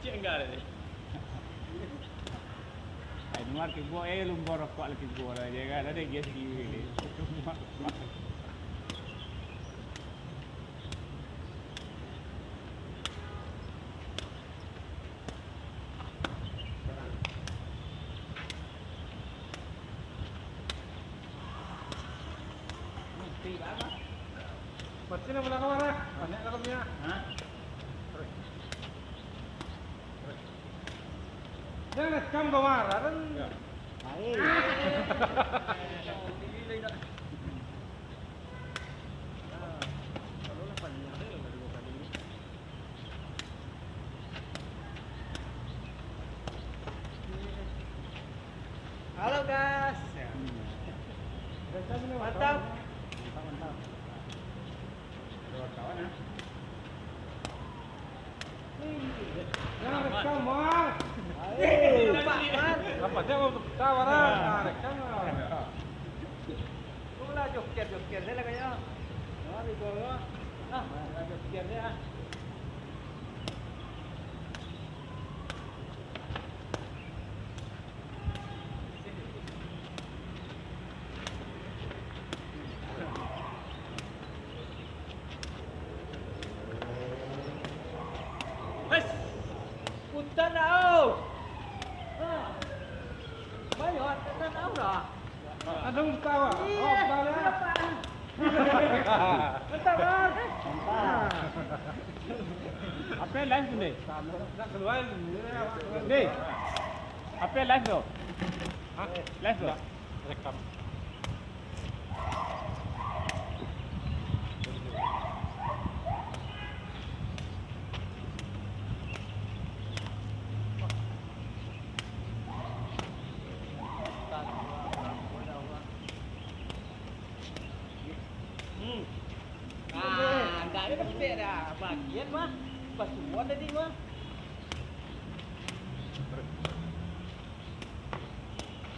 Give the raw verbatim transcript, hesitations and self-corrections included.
Ai, nuar tibo, eh, lumbar rokok lah tibo lah, je kan, ada gas di sini. Mati lah, Bang. Mati lah, bola kawan lah. Banyak dalamnya. Hah? Jangan rekam kawan lah, kan? Ya. Baik. Halo, guys. Mantap. Mantap, mantap. Ada wartawan, ya? Nah, rekam, Mar. Ayo, Pak Mar. Apa dia mau tawaran? Nah, rekam, Mar. Itulah joker-joker saya lah kayaknya. Nah, di bawah. Nah, joker saya. Wes. Utan au. Ah. Bayo, utan au lah. Ada utan, Pak. Iya, oh, utan, ya. Iya, Pak. Mantap, Bang. Mantap. Apa yang lain tu, Dek? Nak keluar dulu, ya, Pak. Dek, apa yang lain tu? Hah? Live tu? Rekam. Hmm. Ah, agaknyo dapek dah. Bagian mah. Pasuan tadi mah.